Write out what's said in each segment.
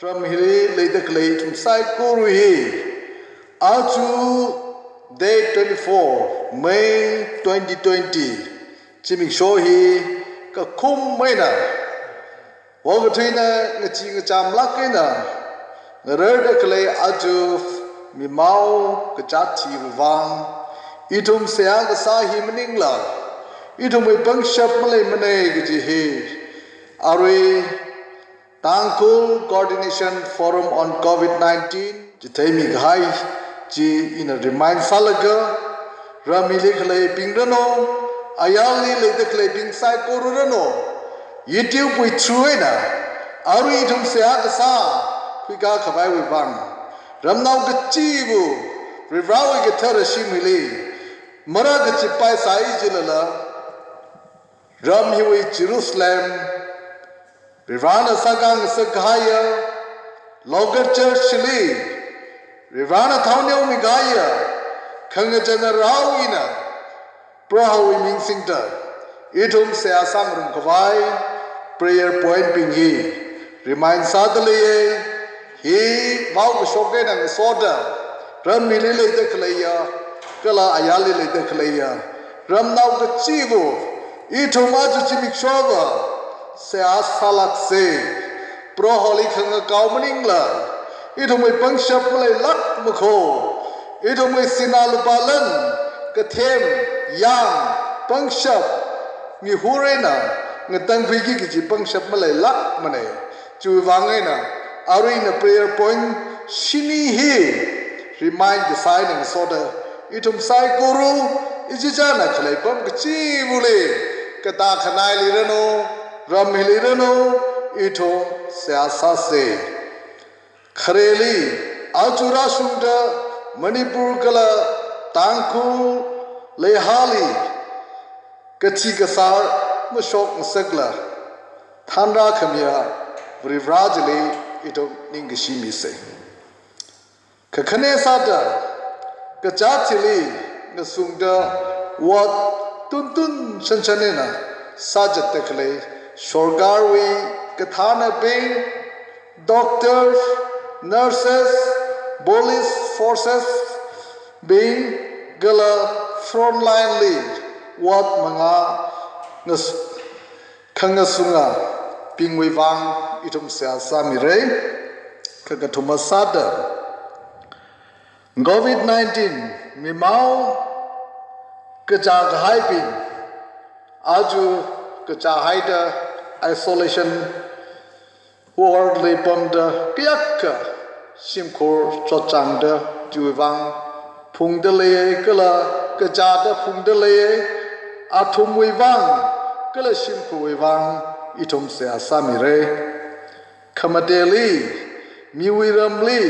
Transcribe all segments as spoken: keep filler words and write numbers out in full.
Ram hili leida khalei ithum saikora hi, aja date twenty-four May twenty twenty, zimiksho hi kakhum eina, okathuina ngachee ngachamlāk eina ngararda khalei aja mimao kazāt hiwui vang, ithum seihā kasā hi maningla, ithumwui pangshap maleimanei kaji hi arui Tangkhul Coordination Forum on COVID nineteen chitheimi kahai chi ina remind sālaga, ram hili khaleibing ranu, ayarli leida khaleibing saikora ranu, YouTube wui through eina arui ithum seihā kasā khuikā khavaiwui vang, ramnao kachiva̱ Varivarāwui kathara shim hili mara kachipai sāi jilala, ram hiwui Jerusalem, Varivarāna sākhangasak kahaiya local church li Varivarāna thao neomi kahaiya khangachān rao ina Prohowui ming singda ithum seihā sāngarum khavai prayer point bing hi remind sāda leiya. Hi vaokashok eina ngasoda, ram hili leida khaleiya kala ayarli leida khaleiya ramnao kachiva̱, ithum aja zimikshova̱ seihā sālāksa. Proholi khangakao maningla ithumwui pangshap maleilāk makho. Ithumwui sinā lupā lan, kathem, yāng, pangshap, mihur eina ngatangkhuiki kaji pangshap maleilākmanei. Chiwui vang eina arui ina prayer point shini hi remind kasā eina ngasoda, ithum saikora ichichāna khalei pam kachiva̱li, katā khanaili ranu, ram hili ranu, ithum seihā sāsa. Khareli, aja rāshungda Manipur kala Tangkhul leihāli kathi kasār mashokngasakla, thanrākhamiya Varivarā chili ithum ningkashi misa. Kakhane sāda, kazāt hili ngasungda ot tuntun shanshan eina sāzatda khalei sorkarwui kathānabing, doctors, nurses, police forces bing kala frontline li ot mangā ngas-, khangasungabingwui vang ithum seihā sāmira. Kakathuma sāda, COVID nineteen mimao kazā kahaibing, aja kazā haida isolation ward li pamda kayākha shimkhur chotchāngda chiwui vang phungda leiya kala kazāda phungda leiya, athumwui vang kala shimkhurwui vang ithum seihā sāmira. Khamateli, miwui ramli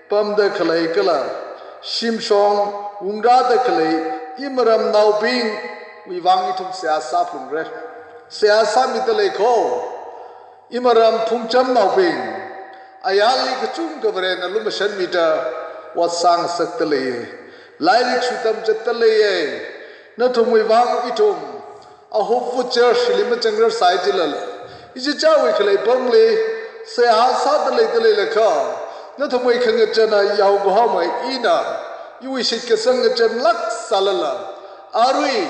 pamda khalei kala shimshong wungrāda khalei imaramnaobingwui vang ithum seihā sāphalungra. Seihā sāmida lei kho. Imaram phungchamnaobing, ayarli kachungkha Varena lumashanmida ot sāngasakda leiya. Lairik shutam zatda leiya. Nathumwui vang ithum ahupva church li machangrarsai jilala, ichichāwui khalei pamli seihā sāda leida leilakha, nathumwui khangachāna yaokahaomei ina iwui shitkasang ngachānlāk sālala, arui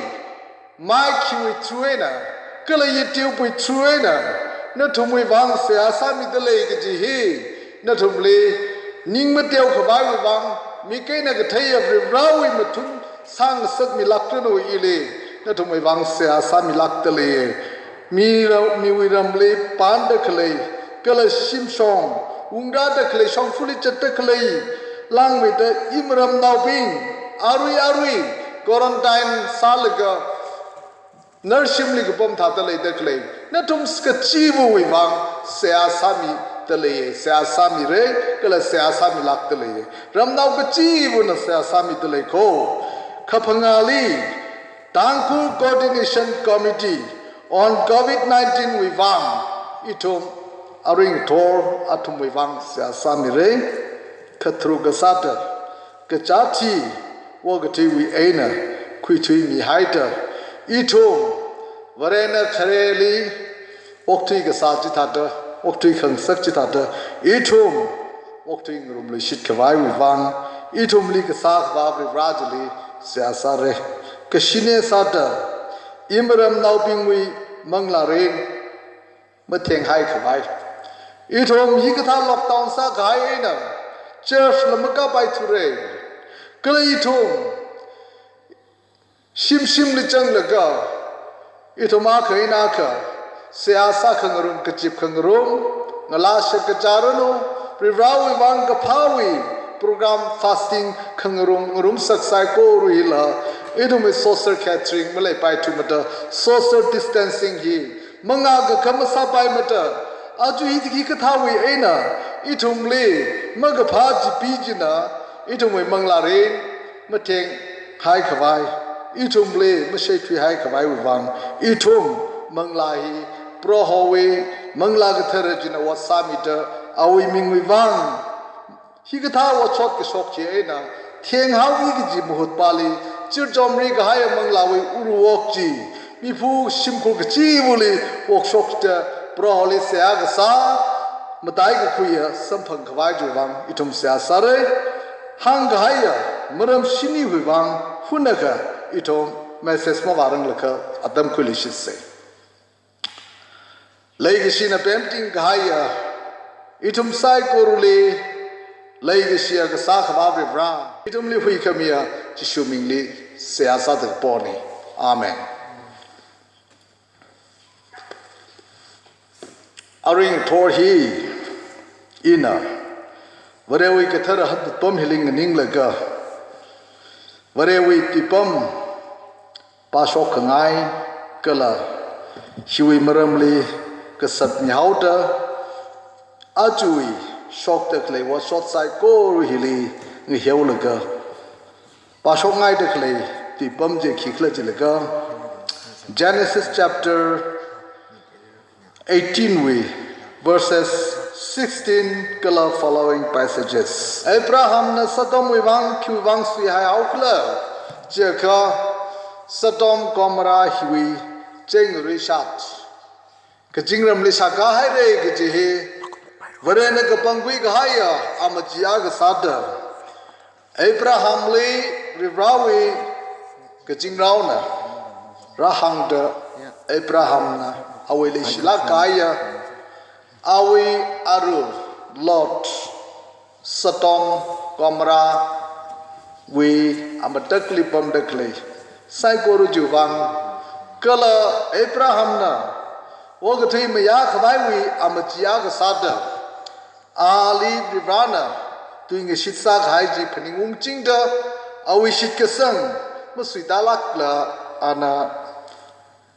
mic hiwui through eina kala YouTube wui through eina nathumwui vang seihā sāmida lei kaji hi nathumli ning mateo khavaiwui vang, mik eina katheiya Varivarāwui mathun sāngasakmilākranu ili nathumwui vang seihā sāmilākda lei. Mi ra-, miwui ramli panda khalei kala shimshong wungrāda khalei, shongfali zatda khalei langmeida imaramnaobing, arui arui quarantine sālaga narshimli kapam thāda leida khalei nathum kachiva̱wui vang seihā sāmida leiya, seihā sāmira kala seihā sāmilākda leiya. Ramnao kachiva̱na seihā sāmida lei kho. Kaphangāli, Tangkhul Coordination Committee on COVID nineteen wui vang ithum aring thor athumwui vang seihā sāmira. Katharuka sāda, kazāt hi okathuiwui eina khuithuimihaida, ithum Varena khareli okthui kasā chithāda Okathui khangasak chithāda ithum okathui ngarumluishit khavaiwui vang, ithumli kasā Akhava Varivara chili seihā sāra. Kashine sāda, imaramnaobingwui manglārin matheng haikhavai. Ithum hikathā lockdown sākahai eina church la makāpaithura. Kala ithum shimshimli zanglaga, ithum akha eina akha seihā sākhangarum, kazip khangarum, ngalā shakazā ranu, Varivarawui vang kaphāwui program, fasting khangarum ngarumsak saikora hila, ithumwui social gathering maleipaithumada, social distancing hi mangā kakha masāpaimada, aja hi, hikathāwui eina ithumli makaphā chipi china ithumwui manglārin matheng haikhavai, ithumli masheithui haikhavaiwui vang, ithum manglā hi Prohowui Manglā Kathara china ot sāmida, awui mingwui vang hikathā otshot kashok chi eina thenghaoki kaji mahut pāli, chirchomri kahaiya manglāwui uru wok chi, miphu shimkhur kachivali wokshokta Proholi seihā kasā, mataikakhuiya samphang khavai chiwui vang ithum seihā sāra. Hāngkahaiya maram shiniwui vang hunakha ithum message mavāranglakha atam khuiluishitsa. Leikashina pemting kahaiya, ithum saikorali leikashiya kasā Akhava Varivara, ithumli huikhamiya Jishu mingli seihā sāda kapona. Amen. Aring thor hi ina Varewui kathara hanpam hili nganinglaga, Varewui tuipam pāshok khangai kala hiwui maramli kasat mihaoda, ajawui shokda khalei otshot saikora hili ngaheolaga, pāshokngaida khalei tuipam chi khikhala jilaga, Genesis chapter eighteen wui verses sixteen kala following passages. Abrahamna Sodomwui vang khiwui vang suihaihaokhala jiakha, Sodom Gomorrah hiwui chingri shat, kazingramli shākā haira kaji hi Varena kapangkhui kahaiya amachi akha sāda, Abrahamli Varivarawui kazingraona rāhāngda, Abrahamna awui leishilāk kahaiya awui aru Lot, Sodom Gomorrah wui amatakli pamda khalei saikora chiwui vang, kala Abrahamna okathui mayā khavaiwui amachi akha sāda, ali Varivarana tuingashit sākahai chi phaningung chingda, awui shitkasang masuitālākla ana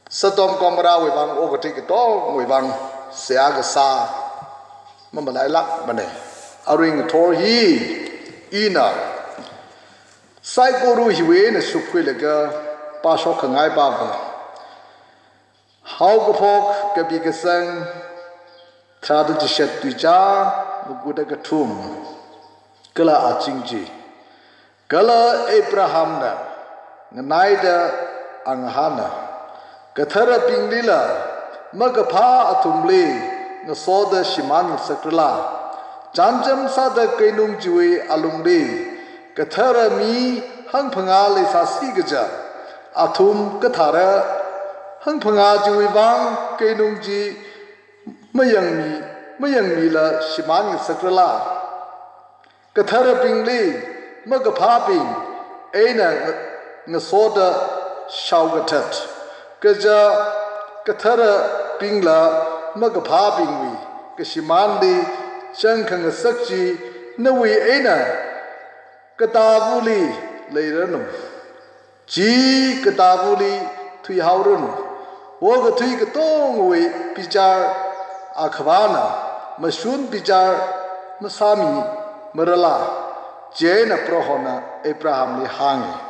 Sodom Gomorrahwui vang okathui katongawui vang seihā kasā mamalailākmana. Aring thor hi ina saikora hiwui eina shupkhuilaga pāshok khangai pāva. Haokaphok kapi kasang tharāda chishat tuichā, makuda kathum, kala azing chi. Kala Abrahamna nganaida angahāna, katharabinglila makaphā athumli ngasoda shimān ngasakrala? Chānjam sāda keinung chiwui alungli kathara mi hangphangā leisāsi kaja, athum kathara hangphangā chiwui vang keinung chi mayangmi, mayangmila shimān ngasakrala? Katharabingli makaphābing eina nga-, ngasoda shaokathat, kaja katharabingla makaphābingwui kashimānli chang khangasak chi nawui eina katāvuli leiranu. Chi katāvuli thuihaoranu. Okathui katongawui bichar Akhavana mashun bichar masāmimarala? Chieina Prohona Abrahamli hānga,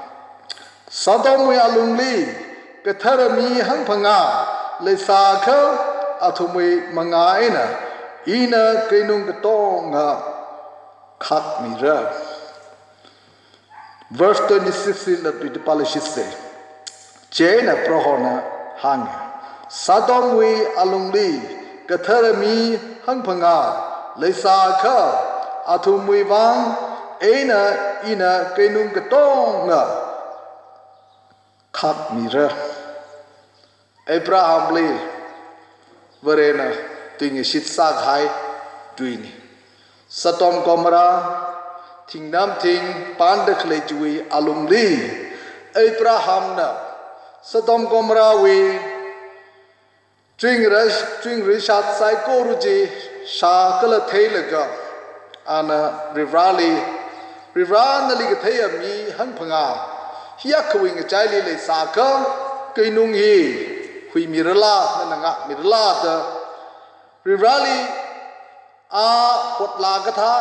Sodomwui alungli kathara mi hangphangā leisākha, athumwui mangā eina ina keinung katonga khakmira. Verse twenty-six li latluida pāluishitsa. Chieina Prohona hānga, Sodomwui alungli kathara mi hangphangā leisākha, athumwui vang eina ina keinung katonga khakmira. Abrahamli Varena tuingashit sākahai tuina. Sodom Gomorrah thingnam thing panda khalei chiwui alungli, Abrahamna Sodom Gomorrahwui chingri, chingrishat saikora chi shākhala theilaga, ana Varivarali, Varivara nali katheiya mi hangphangā hiyākhawui ngachaili leisākha, keinung hi huimirala, nana ngākmirala da Varivarali a hotlā kathā,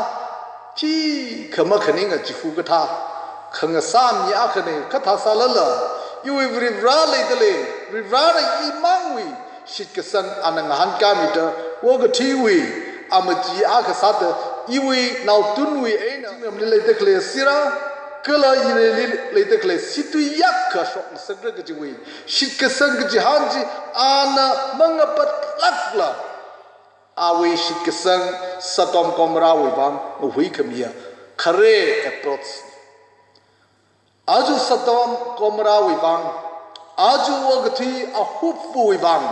khikha makhaninga chifa kathā, khangasā mi akhana kathā sālala, iwui Varivara leidalei, Varivarana imangwui shitkasang ana ngahānkāmida, okathuiwui amachi akha sāda, iwui naotunwui eina, chingramli leida khalei sirā, kala ireili leida khalei situi yākha shokngasakra kajiwui shitkasang kachihān chi ana mangapatlākla, awui shitkasang Sodom Gomorrahwui vang ngahuikhamiya khare approach. Aja Sodom Gomorrahwui vang, aja okathui ahupwui vang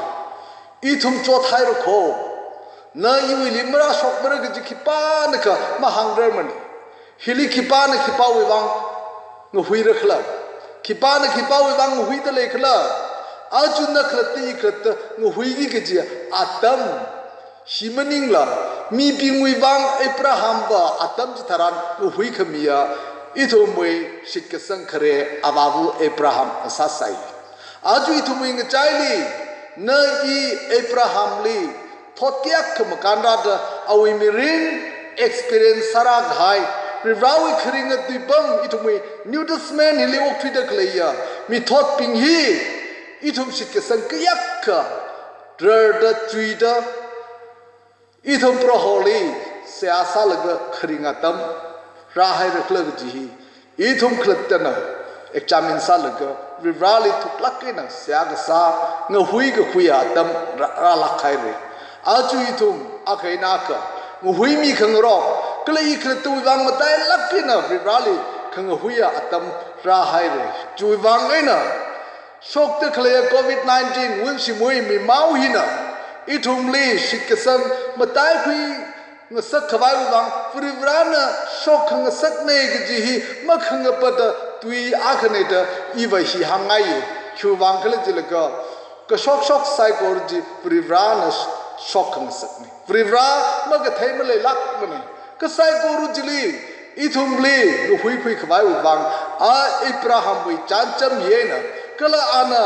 ithum chothaira kho. Na iwuili marāshokmara kaji khipānakha mahāngrarmana. Hili khipāna khipāwui vang ngahuira khala? Khipāna khipāwui vang ngahuida lei khala? Aja na khalatta i khalatta ngahuiki kaji atam hi maningla, mibingwui vang Abrahamva atam chitharan ngahuikhamiya ithumwui shitkasang khare avāva Abraham sāsai. Aja ithumwui ngachaili, na i Abrahamli thot kayākha makānrāda awui mirin experience sārākahai, Varivarawui kharinga tuipam ithumwui New Testament hili okthuida khaleiya mithotbing hi ithum shitkasang kayākha rarda chuida, ithum Proholi seihā sālaga kharinga atam rāhaira khala kaji hi ithum khalattana examine sālaga, Varivarali thuklāk eina seihā kasā, ngahui kakhuiya atam rā, rālāk haira. Aja ithum akha eina akha ngahuimi khangarok, kala i khalattawui vang matailāk eina Varivarali khangahuiya atam rāhaira. Chiwui vang eina, shokda khaleiya covid nineteen wunshimwui mimao hina ithumli shitkasang mataikhui ngasak khavaiwui vang, Varivarana shokkhangasakna kaji hi makhangapata tui akhana da iva hi hāngngaiya. Khiwui vang khala jilaga, kashokshok saikora chi Varivarana shokkhangasakna. Varivara makathei maleilākmana. Kha saikora chili ithumli ngahuikhui khavaiwui vang, a Abrahamwui chānjam hi eina, kala ana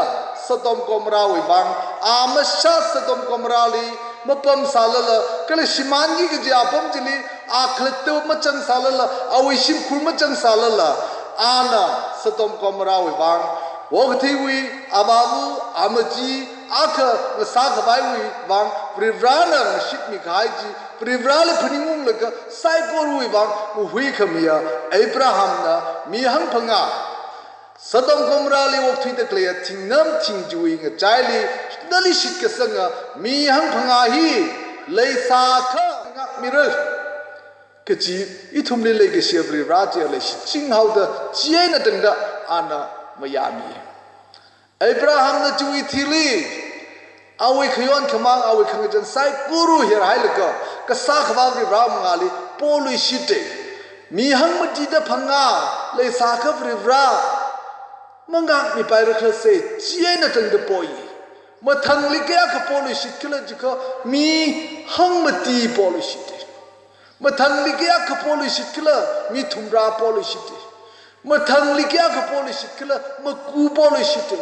Sodom Gomorrahwui vang, a mashā Sodom Gomorrahli mapam sālala, kala shimānki kaji apam chili a khalatta machang sālala, awui shimkhur machang sālala, ana Sodom Gomorrahwui vang, okathuiwui avāva amachi akha ngasā khavaiwui vang, Varivarana ngashitmi kahai chi, Varivarali phaningunglaga saikorawui vang ngahuikhamiya Abrahamna mi hangphangā Sodom Gomorrahli okthuida khaleiya thingnam thing chiwui ngachaili, nali shitkasanga mi hangphangā hi leisākha ngākmira kaji ithumli leikashiya Varivara chiya leishiching haoda, chieina tangda ana mayāmi. Abrahamna chiwui thili, awui khayon khamāng, awui khangachān saikora horhailaga, kasā akhava Varivara mangāli poluishita. Mi hangmatida phangā leisākha Varivara mangākmipaira khala se, chieina tangda poi. Mathangli kayākha poluishit khala jiakha, mi hangmati poluishita. Mathangli kayākha poluishit khala, mi thumrā poluishita. Mathangli kayākha poluishit khala, maku poluishita.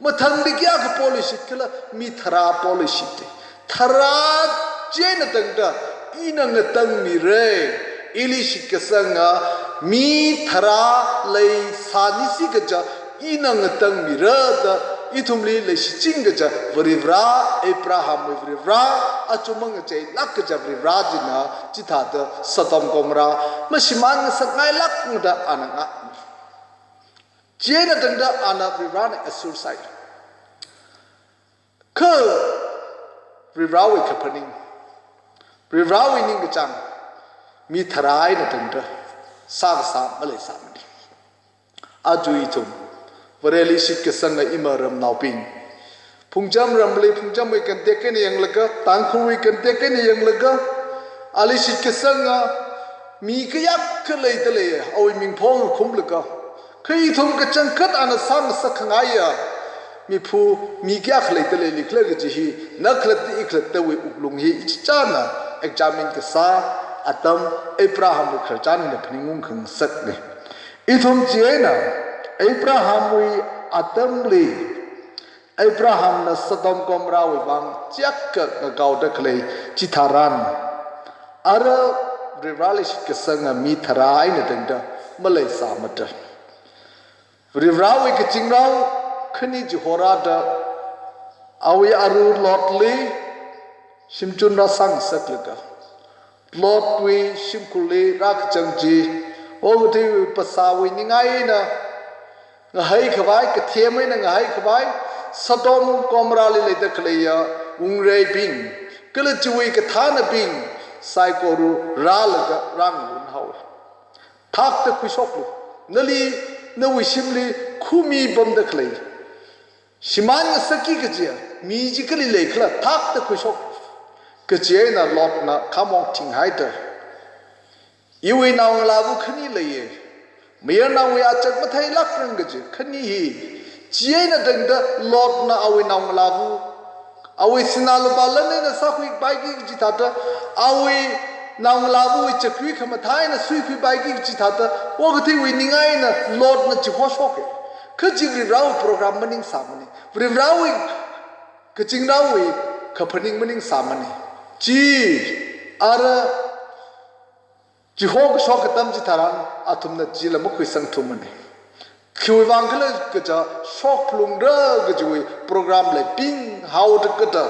Mathangli kayākha poluishit khala, mi tharā poluishita. Tharā chieina tangda ina ngatangmira. Ili shitkasanga mi tharā leisānisi kaja ina ngatangmira da ithumli leishiching kaja Varivara, Abrahamwui Varivara, achumang ngacheilāk kaja Varivara china chithāda Sodom Gomorrah mashimān ngasakngailākmada ana ngā. Chieina tangda ana Varivarana assure sāi. Kha Varivarawui kaphaning, Varivarawui ningkachāng, mi tharā eina tangda sākasā maleisāmana. Aja ithum Vareli shitkasanga ima ramnaobing, Phungcham ramli Phungchamwui context eina yanglaga, Tangkhulwui context eina yanglaga, ali shitkasanga mi kayākha leidalei, awui ming phongkhumlaga, kha ithum kachangkhat ana sāngasakkhangai ya, mi phu, mi kayākha leidalei likhala kaji hi, na khalatta i khalattawui wuklung hi ichichāna examine kasā atam Abrahamwui khararchan hina phaningungkhangasakna. Ithum chieina Abrahamwui atamli, Abrahamna Sodom Gomorrahwui vang chiyākha ngakaoda khalei chitharan, ara Varivarali shitkasanga mi tharā eina tangda maleisāmada. Varivarawui kazingrao khani chihorāda, awui aru Lotli shimchun rāsāngasaklaga, Lotwui shimkhurli rākachang chi, okathuiwui phasāwui ningai eina ngahaikhavai, kathem eina ngahaikhavai, Sodom Gomorrahli leida khaleiya wungreibing kala chiwui kathānabing saikora rālaga rāngaunhaowa. Thakta khuishoklu. Nali, nawui shimli khumi pamda khalei, shimānngasakki kajiya mi chi kali leikhala, thakta khuishok. Kaji eina Lotna khamong thinghaida, iwui naongalāva khani leiya, mayarnaowui achak matheilākrang kaji khani hi. Chieina tangda Lotna awui naongalāva, awui sinā lupā lan eina sākhuipaiki kaji thāda, awui naongalāvawui chakri khamathā eina suikhuipaiki kaji thāda, okathuiwui ningai eina Lotna chihoshoka. Kha chi Varivarawui program maningsāmana. Varivarawui kazingraowui kaphaning maningsāmana. Chi ara chihokashok atam chitharan athumna chila makhuisangthumana. Khiwui vang khala kaja shokphalungra kajiwui program leipinghaoda kata,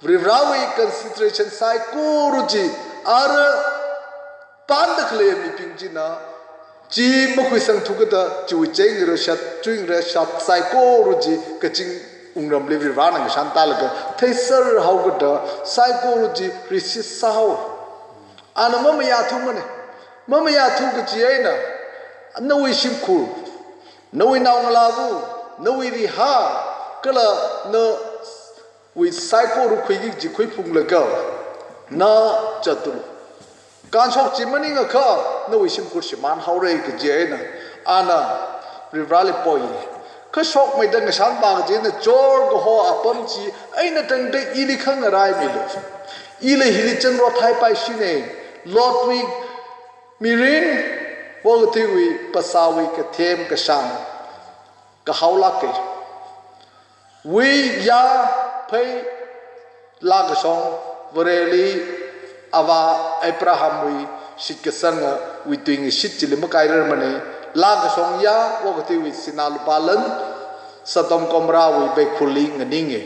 Varivarawui consideration saikora chi ara panda khalei mibing china chi makhuisangthu kata, chiwui cheng rashat, chuing rashat saikora chi kazing wungramli Varivarana ngashan tālaga theiserhao kata, saikora chi resist sāhao. Ana mamayāthumana. Mamayāthu kaji eina, nawui shimkhur, nawui naongalāva, nawui rihā, kala nawui saikora khuiki kaji khuiphunglaga na zatulu. Kanshok chi maningakha nawui shimkhur shimānhaora kaji eina, ana Varivarali poi. Kha shokmeida ngashanpa kaji eina chor kaho apam chi eina tangda ili khangaraimilu. Ila hili changrot haipaishina. Lotwui mirin, okathuiwui phasāwui kathem kashāng kahaolāka. Wui, ya, phei, laa kashong, Vareli avā Abrahamwui shitkasangawui tuingashit chili makairarmana. Laa kashong ya, okathuiwui sinā lupā lan, Sodom Gomorrahwui veikhurli nganinga.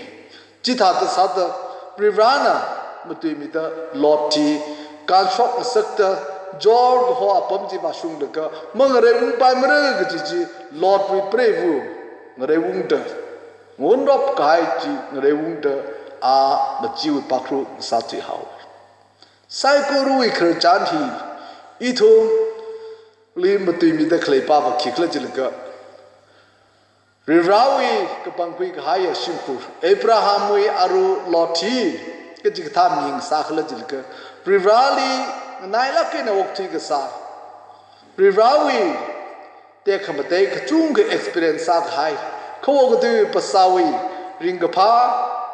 Chithāda sāda Varivarana matuimida Lot chi kanshok ngasakta, chor kaho apam chi vāshunglaga mangareiungpaimara kaji chi Lotwui preiva ngareiungda, ngunrop kahai chi ngareiungda, a machiwui pakru ngasāthuihaowa. Saikorawui khararchan hi ithumli matuimida khaleipava khikhala jilaga, Varivarawui kapangkhui kahaiya shimkhur, Abrahamwui aru Lot hi kachikathā mi ngasākhala jilaga, Varivarali nganailāk eina okthui kasā, Varivarawui tekhamatei kachungkha experience sākahai, kha okathuiwui phasāwui ringkaphā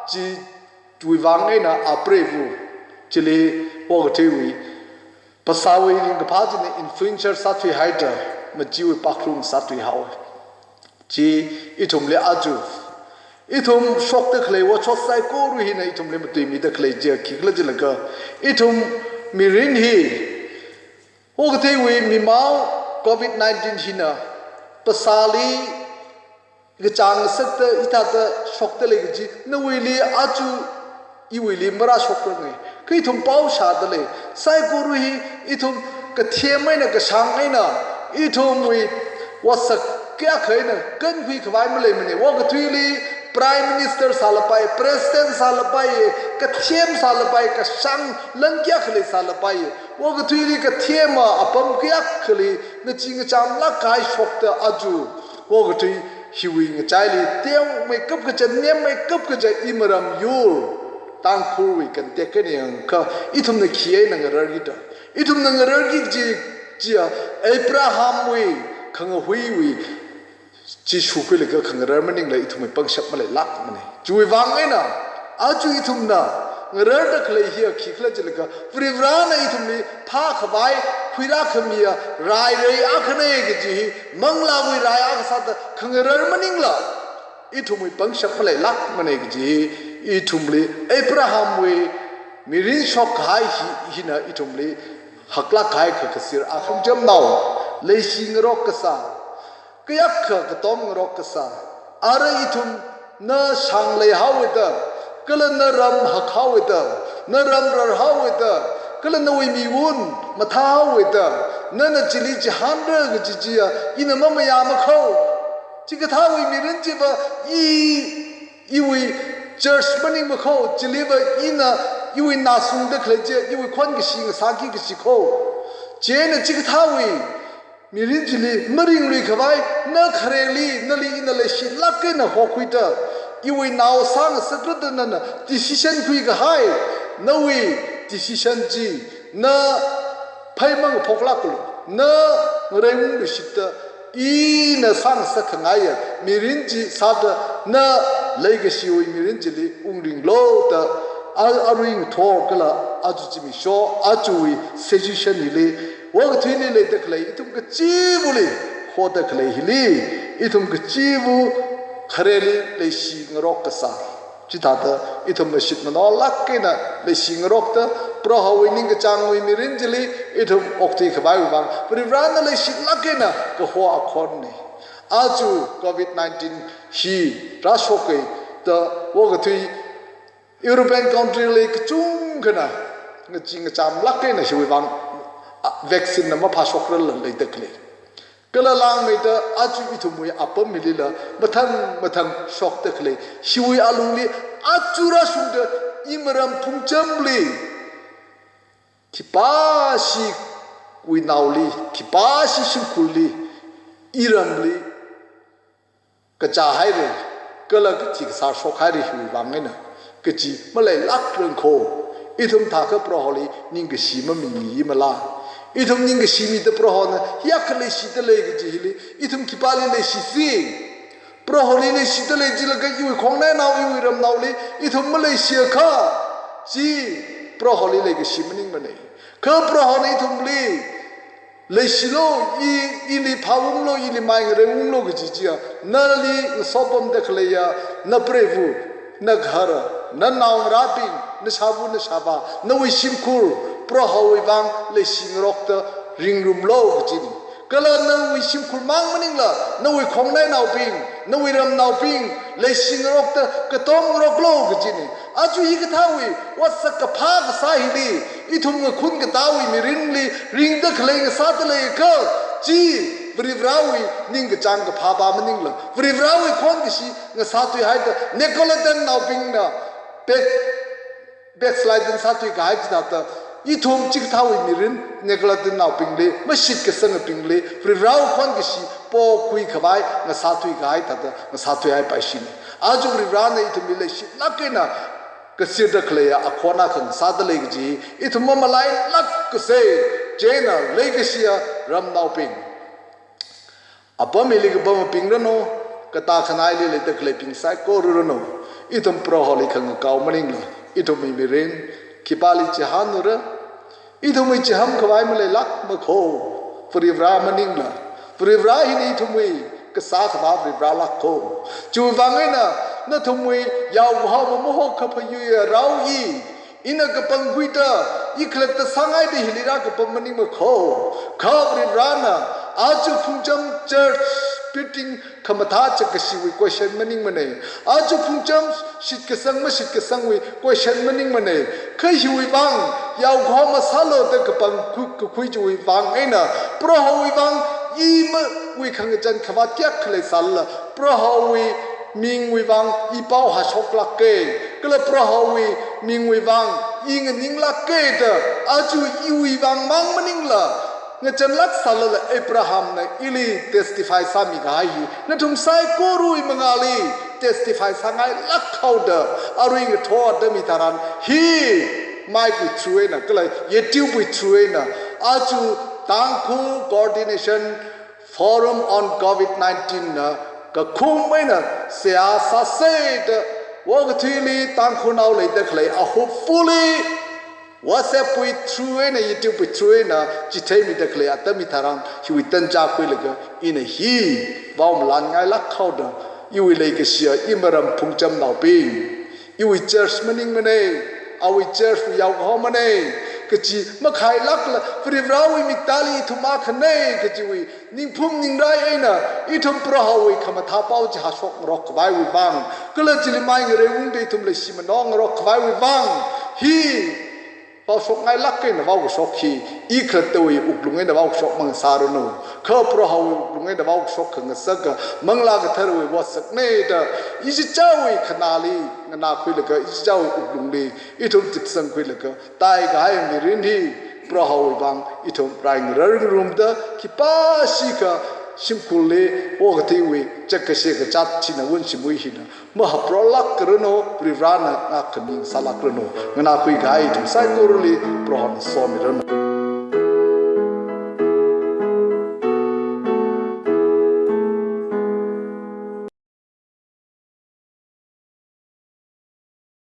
chiwui vang eina a preiva chili okathuiwui phasāwui ringkaphā china influencer sāthuihaida machiwui pakru ngasāthuihaowa. Chi ithumli aja, ithum shokda khalei otshot saikora hina ithumli matuimida khalei chiya khikhala jilaga, ithum mirin hi okathuiwui mimao covid nineteen hina phasāli kachāng ngasakta hithāda shokta lei kaji nawuili aja iwuili marāshokrang. Kha ithum pao shāda lei. Saikora hi ithum kathem eina kashāng eina ithumwui otsak kayākha eina kankhui khavai maleimana. Okathuili Prime Minister sālapai, President sālapai, kathem sālapai, kashāng lan kayākha lei sālapai. Okathuili kathema apam kayākha lei, ngachee ngachamlāk kahai shokta aja okathui hiwui ngachaili teomeikap kaja, nemmeikap kaja imaram yur Tangkhulwui context eina yangakha ithumna khi eina ngararki da. Ithumna ngararki kaji chiya Abrahamwui khangahuiwui chi shukhuilaga khangarar maningla ithumwui pangshap maleilākmana. Chiwui vang eina aja ithumna ngararda khalei hiya khikhala jilaga, Varivarana ithumli phākhavai khuirākhamiya rai leiakhana kaji hi manglāwui rai akha sāda khangarar maningla ithumwui pangshap maleilākmana kaji hi ithumli Abrahamwui mirin shokkahai hi, hina ithumli haklāk kahai kha kasir akham jamnao, leishi ngarok kasā, kayākha katom ngarok kasā. Ara ithum na shāng leihaoda, kala na ram hakhaoda, na ram rarhaoda, kala nawui miwun mathāhaoda, nana chili chihānra kaji chiya ina mamayāmakho. Chikathāwui mirin chiva i, iwui church maningmakho, chiliva ina iwui nāsungda khalei chiya iwui khon kashi ngasāki kajikho. Chieina chikathāwui mirin chili maringluikhavai, na khareli, nali ina leishilāk eina hokhuida, iwui nao sāngasakra da nana decision khuikahai, nawui decision chi na pheimang phoklāklu, na ngareiungluishita, ina sāngasak khangaiya mirin chi sāda na leikashiwui mirin chili ungringlu da, a, arui ngathor kala aja zimiksho, ajawui suggestion hili, okathuili leida khalei ithum kachivali hoda khalei hili, ithum kachiva khareli leishi ngarok kasā. Chithāda ithum mashit manolāk eina leishi ngarokta, Prohowui ningkachāngwui mirin chili ithum okthuikhavaiwui vang Varivarana leishilāk eina kaho akhonna. Aja covid nineteen hi rāshoka da okathui European country li kachungkhana ngachee ngachamlāk eina hiwui vang, a, vaccine na maphāshokrarla leida khalei. Kala langmeida aja ithumwui apam hilila mathang mathang shokda khalei. Hiwui alungli aja rāshungda imaram phungchamli, khipāshi kuinaoli, khipāshi shimkhurli, iramli kachā haira, kala kachi kasā shok haira hiwui vang eina kachi maleilākrangkho. Ithum thākha Proholi ningkashi mamimimala? Ithum ningkashi mida Prohona hiyākha leishida lei kaji hili ithum khipāli leishisi? Proholi leishida lei jilaga iwui khongnainao, iwui ramnaoli ithum maleishiakha, chi Proholi leikashi maningmana. Kha Prohona ithumli leishilu, i, ili phāunglu, ili mai ngareiunglu kaji chiya, nali ngasopamda khaleiya, na preiva, na gahara, na naongarābing, na shāva, na shāvā, nawui shimkhur Prohowui vang leishi ngarokta ringrumlu kajina. Kala nawui shimkhur mang maningla, nawui khongnainaobing, nawui ramnaobing leishi ngarokta katom ngaroklu kajina. Aja hikathāwui otsak kaphā kasā hili, ithum ngakhun katāwui mirinli ringda khalei ngasāda leiakha, chi Varivarawui ningkachāng kaphā pa maningla, Varivarawui khon kashi ngasāthuihaida, Nicolaitan naobingna back, backslidden sāthuikahai chithāda, ithum chikathāwui mirin Nicolaitan naobingli, mashitkasangabingli Varivarawui khon kashi pokhuikhavai ngasāthuikahai thāda ngasāthuihaipaishina. Aja Varivarana ithumli leishilāk eina kasirda khaleiya akhon akha ngasāda lei kaji ithum mamalailākkasei. Chieina leikashiya ramnaobing, apam hili kapamabing ranu, katā khanaili leida khaleibing saikoraranu, ithum Proholi khangakao maningla, ithumwui mirin khipāli chihānra? Ithumwui chihānkhavai maleilākmakho, Varivara maningla. Varivara hina ithumwui kasā khavā Varivaralākkho. Chiwui vang eina, nathumwui yaokahoma mahokkapha yuiya rao i, ina kapangkhuida, i khalatta sāngaida hili rākapam maningmakho. Kha Varivarana aja phungcham church building khamathā chākashiwui question maningmana. Aja phungcham shitkasang mashitkasangwui question maningmana. Kha hiwui vang, yaokahoma sālu da kapangkhui, kakhui chiwui vang eina, Prohowui vang imawui khangachān khavāt kayākha leisālala, Prohowui mingwui vang i pao hāshoklāka, kala Prohowui mingwui vang i nganinglāka da, aja iwui vang mang maningla, ngachānlāk sālala Abrahamna ili testify sāmikahai hi nathum saikorawui mangāli testify sāngailāk haoda, arui ngathor atam hitharan hi mic wui through eina, kala YouTube wui through eina, aja Tangkhul Coordination Forum on COVID nineteen na kakhum eina seihā sāsa da, okathuili Tangkhulnao leida khalei a hopefully WhatsApp wui through eina, YouTube wui through eina chitheimida khalei atam hitharan hiwui tanja khuilaga ina hi vaomalan ngailāk haoda, iwui leikashiya imaram Phungchamnaobing, iwui church maningmana, awui church wui yaokahaomana kaji makhailākla, Varivarawui miktāli ithum akhana kajiwui ningphum ningrai eina ithum Prohowui khamathā pao chi hāshokngarok khavaiwui vang, kala chili mai ngareiungda ithum leishimānao ngarok khavaiwui vang, hi vaoshokngailāk eina vaokashok hi i khalattawui wuklung eina vaokashok mang sāranu, kha Prohowui wuklung eina vaokashok khangasaka Manglā Katharawui otsakna da, ichichāwui khanāli nganākhuilaga, ichichāwui wuklungli ithum chipsangkhuilaga, taikahai mirin hi Prohowui vang ithum rai ngarar ngarumda, khipāshikha shimkhurli okathuiwui chākashe kazāt china wun shimui hina mahaprolākranu, Varivarana ngakhaning sālākranu. Nganākhuikahai ithum saikorawui Prohona somiranu.